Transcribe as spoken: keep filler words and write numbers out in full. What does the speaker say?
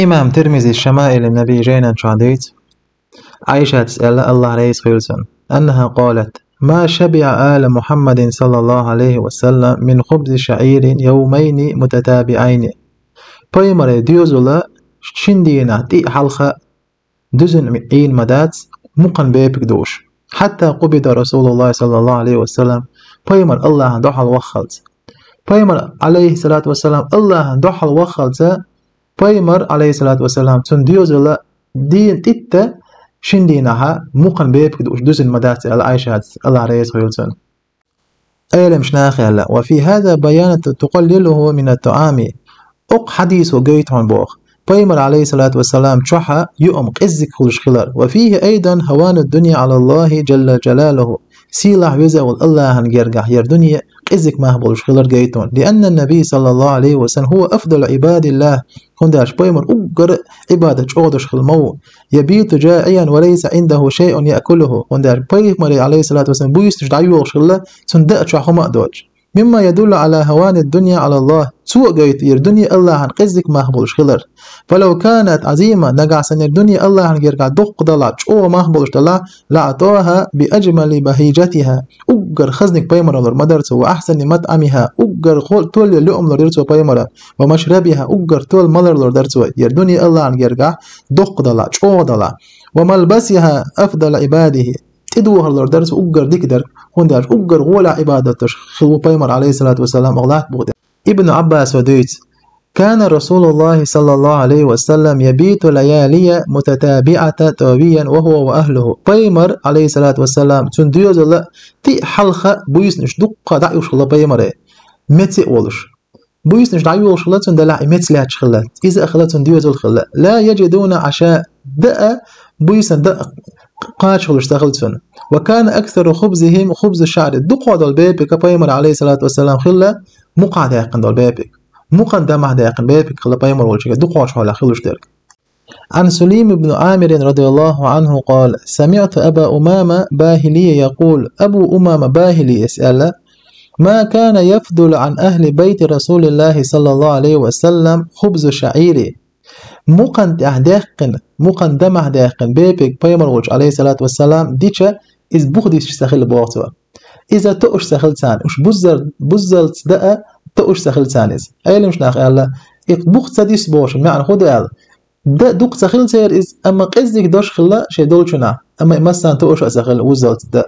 Имам Тирмизи «Шамаилу Наби» жайнан чу дийцу, Ӏайшатас аьлла, Аллахь реза хуьлда цунна, أنها قالت: ما شبع آل محمد صلى الله عليه وسلم من خبز شعير يومين متتابعين. Пайхамара доьзал шин дийнахь тӀе а хьалха дуьззина Ӏийна ма дац, мукхан бепиг дууш. حتى قبض رسول الله صلى الله عليه وسلم. Пайхамар Аллахьан дуьхьал ваххалца. Пайхамар, Ӏалайхи ссалату вассалам, Аллахьан дуьхьал ваххалца, Пайхамар, Ӏалайхи ссалату вассалам, цуьнан доьзал дийнахь тӀе а шин дийнахь мукхан бепиг дууш дуьззина ма дац аьлла Ӏайшатас, Аллахь реза хуьлда цунна. Ӏеламнаха аьлла: وفي هذا بيان تقليله من الطعام. Оцу хьадисо гойту хьуна боху, Пайхамар, Ӏалайхи ссалату вассалам, чохь юург къиззиг хуьлуш хилар. وفيه أيضا هوان الدنيا على الله جل جلاله. Сийлахь веза волу Аллахьан гергахь хӀара дуьне къиззиг мах болуш хилар гойту хьуна. لأن النبي صلى الله عليه وسلم هو أفضل عباد الله. ХӀунда аьлча Пайхамар уггар Ӏибадат чӀогӀа деш хилла ма ву. يبيت جائعا وليس عنده شيء يأكله. ХӀунда аьлча Пайхамаре, Ӏалайхи ссалату вассалам, буьйсанаш дӀайохуш хилла, цуьнан даа чохь хӀума а доцуш. مما يدل على هوان الدنيا على الله. Цо а гойту хӀара дуьне Аллахьан къиззиг мах болуш хилар. فلو كانت عظيمة, нагахь санна хӀара дуьне Аллахьан гергахь дуккха далахь, чӀогӀа мах болуш далахь, لأعطاها بأجمل بهيجتها. Уггар хазниг Пайхамара лур ма дара цо, وأحسن مطعمها, уггар хо-, тоьлла луъма лур дара цо Пайхамара, ومشربها, уггар тоьлла малар лур дара цо. ХӀара дуьне Аллахьан гергахь дуккха далахь, чӀогӀа далахь. وملبسها أفضل عباده. ТӀедухар лур дара цо уггар дика дерг, хӀунда аьлча уггар гӀолехь Ӏибадат деш хилла ву Пайхамар, Ӏалайхи ссалату вассалам, оха латта буха тӀе. Ибн Ӏаббаса дуьйцу: كان رسول الله صلى الله عليه وسلم يبيت ليالي متتابعة طاويا وهو وأهله. Пайхамар, Ӏалайхи ссалату вассалам, цуьнан доьзал тӀе а хьалха буьйсанаш дуккха дӀа а юхуш хилла Пайхамаре, меца а волуш. Буьйсанаш дӀайохуш хилла цуьнан, делахь и меца лаьтташ хилла. Иза а хилла цуьнан доьзал хилла. لا يجدون عشاء. Даа, буьйсанна даа кхача хуьлуш ца хилла цуьнан. وكان أكثر خبزهم خبز الشعير. Дукха долу бепиг Пайхамара, Ӏалайхи ссалату вассалам, хилла мукхахь даьккхина долу бепиг. Мукхан дамахь даьккхина бепиг хилла Пайхамар волчуьнга дукхачу хьолехь хуьлуш дерг. عن سليم بن عامر رضي الله عنه قال: سمعت أبا أمامة الباهلي يقول. Абу Умама Бахилис аьлла: ما كان يفضل عن أهل بيت رسول الله صلى الله عليه وسلم خبز شعير. Мукхан тӀехь даьккхина, мукхан дамахь даьккхина бепиг Пайхамар волчу, Ӏалайхи ссалату вассалам, дича, иза буха дисча ца хилла боху цо. Иза тоъуш ца хилла царна, уьш буззал-, буззалц даа тоъуш ца хилла царна иза. Ӏеламнаха аьлла, и буха ца дисса бохучун маьӀна хӀун ду аьлла? Даа дукха ца хилла церан иза, амма къиззиг дош хилла шайн долчунахь, амма и массарна тоъуш а ца хилла буззалц даа.